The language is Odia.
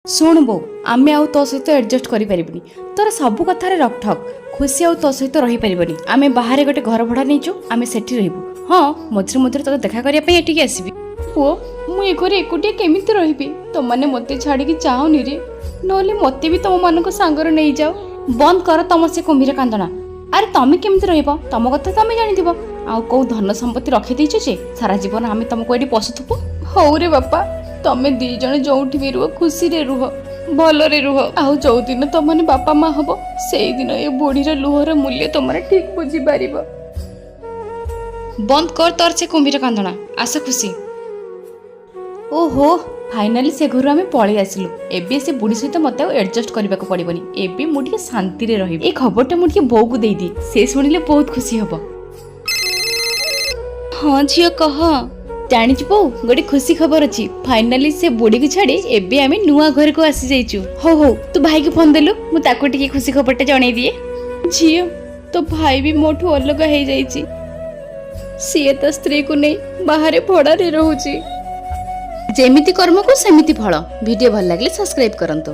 ଶୁଣୁ ବୋଉ, ଆମେ ଆଉ ତୋ ସହିତ ଆଡ଼ଜଷ୍ଟ କରିପାରିବୁନି। ତୋର ସବୁ କଥାରେ ରକଠକ୍। ଖୁସି ଆଉ ତୋ ସହିତ ରହିପାରିବନି। ଆମେ ବାହାରେ ଗୋଟେ ଘର ଭଡ଼ା ନେଇଛୁ, ଆମେ ସେଠି ରହିବୁ। ହଁ, ମଝିରେ ମଝିରେ ତୋତେ ଦେଖା କରିବା ପାଇଁ ଏଠିକି ଆସିବି। ପୁଅ, ମୁଁ ଏ ଘରେ ଏକୁଟିଆ କେମିତି ରହିବି? ତମମାନେ ମୋତେ ଛାଡ଼ିକି ଯାଅନି ରେ, ନହେଲେ ମୋତେ ବି ତମମାନଙ୍କ ସାଙ୍ଗରେ ନେଇଯାଅ। ବନ୍ଦ କର ତମ ସେ କୁମ୍ଭୀର କାନ୍ଦଣା। ଆରେ, ତମେ କେମିତି ରହିବ ତମ କଥା ତମେ ଜାଣିଥିବ। ଆଉ କୋଉ ଧନ ସମ୍ପତ୍ତି ରଖିଦେଇଛ ଯେ ସାରା ଜୀବନ ଆମେ ତମକୁ ଏଠି ପୋଷୁଥିବୁ? ହଉ ରେ ବାପା, ତମେ ଦି ଜଣ ଯୋଉଠି ବି ରୁହ, ଖୁସିରେ ରୁହ, ଭଲରେ ରୁହ। ଆଉ ଯୋଉଦିନ ତମମାନେ ବାପା ମା ହବ, ସେଇଦିନ ଏ ବୁଢ଼ୀର ଲୁହର ମୂଲ୍ୟ ତମର ଠିକ ବୁଝିପାରିବ। ବନ୍ଦ କର ତୋର ସେ କୁମ୍ଭୀର କାନ୍ଦଣା। ଆସ ଖୁସି। ଓହୋ, ଫାଇନାଲି ସେ ଘରୁ ଆମେ ପଳେଇ ଆସିଲୁ। ଏବେ ସେ ବୁଢ଼ୀ ସହିତ ମୋତେ ଆଉ ଆଡ଼ଜଷ୍ଟ କରିବାକୁ ପଡ଼ିବନି। ଏବେ ମୁଁ ଟିକେ ଶାନ୍ତିରେ ରହିବି। ଏ ଖବରଟା ମୁଁ ଟିକେ ବୋଉକୁ ଦେଇଦିଏ, ସେ ଶୁଣିଲେ ବହୁତ ଖୁସି ହବ। ହଁ ଝିଅ, କହ। ଜାଣିଛୁ ବୋଉ, ଗୋଟେ ଖୁସି ଖବର ଅଛି। ଫାଇନାଲି ସେ ବୁଢ଼ୀକୁ ଛାଡ଼ି ଏବେ ଆମେ ନୂଆ ଘରକୁ ଆସିଯାଇଛୁ। ହଉ ହଉ, ତୁ ଭାଇକୁ ଫୋନ ଦେଲୁ, ମୁଁ ତାକୁ ଟିକେ ଖୁସି ଖବରଟା ଜଣେଇ ଦିଏ। ଝିଅ, ତୋ ଭାଇ ବି ମୋଠୁ ଅଲଗା ହେଇଯାଇଛି। ସିଏ ତା ସ୍ତ୍ରୀକୁ ନେଇ ବାହାରେ ଭଡ଼ାରେ ରହୁଛି। ଯେମିତି କର୍ମକୁ ସେମିତି ଫଳ। ଭିଡ଼ିଓ ଭଲ ଲାଗିଲେ ସବସ୍କ୍ରାଇବ କରନ୍ତୁ।